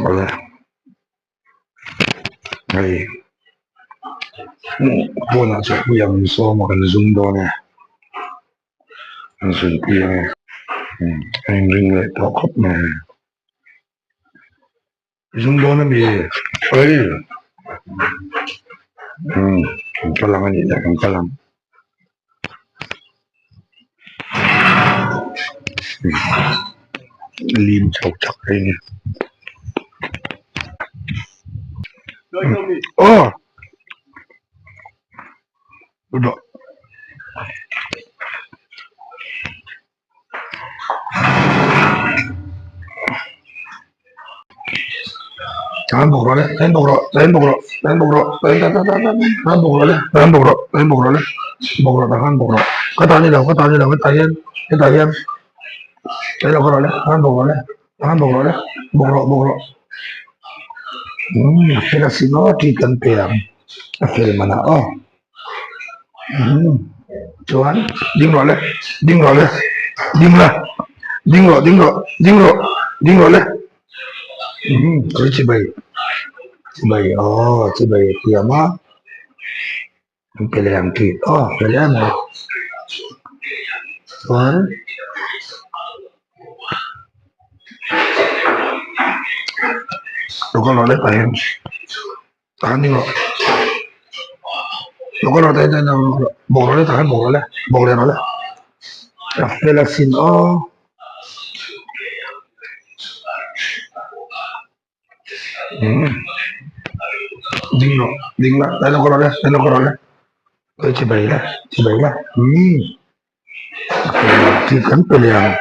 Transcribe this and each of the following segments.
Awle hei pawnah chuan pui ang sawm a kan zum dawn e an zunpui ange a inring leh tawh khawp mai. Zum dawn ami ei umm kan kal ang anih leh kan kal ang lim chho chak phei a ni aw. Tan bawk rawh le, tan bawk rawh, tan bawk rawh, tan bawk rawh, tan tan tan tan tan bawk rawh le, tan bawk rawh, tan bawk rawh le, bawk rawh tah khan bawk rawh, ka ta ni lo, ka ta ni lo, hetah hian, hetah hian, tan lo ka rawh le, tan bawk rawh le, tan bawk rawh le, bawk rawh, bawk rawh, umm a fel asin aw tih kan pe ang, a fel manah aw. Chuan ding rawh le ding rawh le ding la ding rawh ding rawh ding rawh ding rawh le kawr chibai chibai aw chibai a thiam a an pe leh ang tih aw pe leh a mai chuan. Lo kal rawh le tah hian. Tahan ding rawh lo kal rawh tahan tahan bawk rawh le tahan bawk rawh le bawk leh rawh le a fel asin aw umm ding rawh ding la tahan lo kal rawh le tahan lo kal rawh le khawi chibai la chibai la umm. Tih kan pe leh ang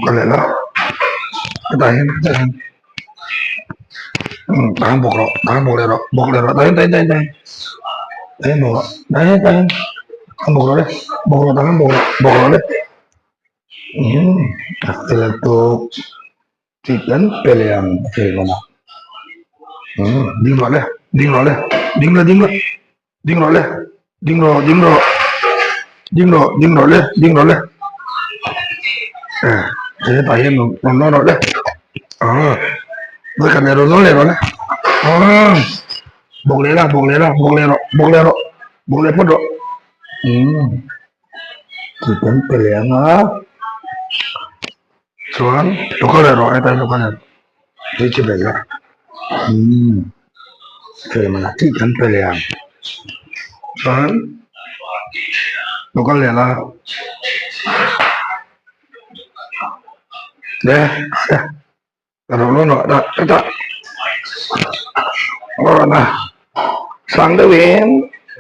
ka leh la hetah hian hetah hian tah hian bawk rawh tah hian bawk leh rawh bawk leh rawh tah hian tah hian tah hian tah hian bawk rawh tah hian tah hian bawk rawh le bawk rawh tah hian bawk rawh bawk rawh le a fel tawp. Tih kan pe leh ang a fel mana umm ding rawh le ding rawh le ding la ding la ding rawh le ding rawh ding rawh ding rawh ding rawh le ding rawh le eh hetah hian rawn rawn rawh le ah vawikhat leh rawn rawn leh rawh le ah bawk leh la bawk leh la bawk leh rawh bawk leh rawh bawk leh phawt rawh umm tih kan pe leh ang a. Chuan lo kal leh rawh hetlai lo kal leh rawh hei chu belh a umm fel man ah tih kan pe leh ang chuan lo kal leh la le le rawh lawn rawh dah hetah aw na sang deuhin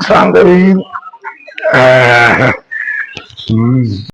sang deuhin ahh umm.